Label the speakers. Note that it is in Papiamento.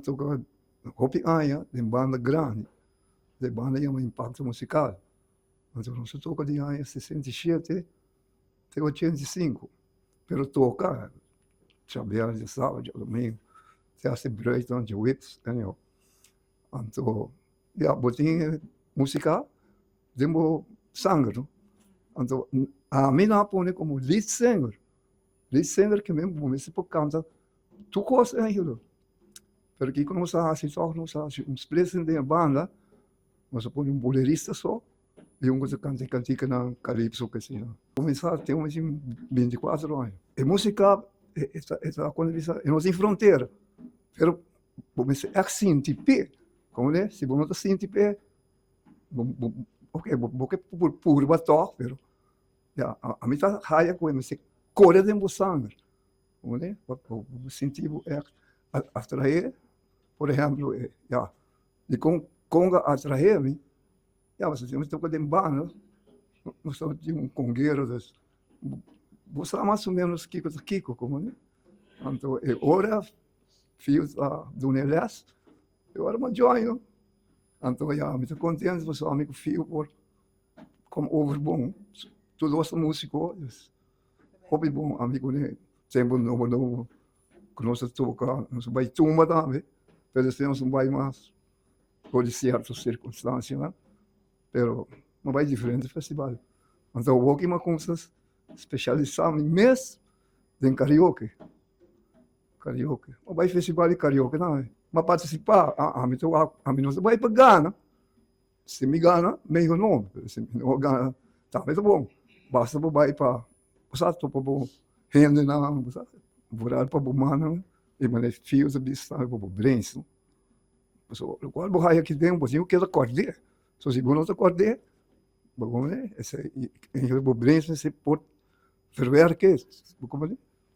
Speaker 1: toka hopi aña den banda grandi, e banda yama Impacto Musical. Anto nos a toka di aña 67 te 85, pero toka djabièrnè, djasabado, djadomingo, te hasta e bruidnan, djaweps, anyhow. Anto ya bo tin e musika den bo sanger no. Anto ami nan a pone komo lead singer, lead singer ke men bo mester por kanta tur kos eigenlijk. Pero kiko nos a hasi tòg nos a hasi un splitsing den e banda, nos a pone un bolerista so i un ku ta kanta e kantikanan kalipso ke asina. Kuminsá te un 24 aña. E musika e ta kon bisa e no tin frontera pero Bo mester ègt sinti p'e. Komprendé? Si bo no ta sinti p'e, bo bo oke bo bo ke purba tòg, pero ya ami ta haya ku e mester kore den bo sanger. Komprendé? Pa bo sinti bo ègt atraé. Por ehèmpel, ya dikon konga atraé mi? Ya pasobra mi toka den banda, nos tabatin un konguero, dus bo sa mas o ménos kiko ta kiko, komprendé? Anto e ora Fiu ta duna e les, e ora mi a join no. Anto ya mi ta contento pasobra ami cu Fiu por come over bon. Tur dos ta musico, dus hopi bon ami cu ne. Tempo nobo nobo cu nos a toca, nos a bay tumba tambe, pero despues nos no bay mas por di cierto circunstancianan, pero mi a bay diferente festival. Anto awoki mi a cuminsa specialisa mi mes den karaoke. Karaoke. Mi a bai festival di karaoke tambe. Mi a partisipá, ami ta wak, ami no ta bai pa gana. Si mi gana, mehor no. Pero si mi no gana, tambe ta bon. Basta bo bai pa, bo sa, topa bo hendenan, bo sa, vooral pa bo mannan i manera fio ta bisa tambe pa bo brens, no. Pasobra lokual bo haya aki den, bo tin ku keda kòrd'é. So si bo no ta kòrd'é, bo esei, bo brens mester por verwerké, bo komprendé?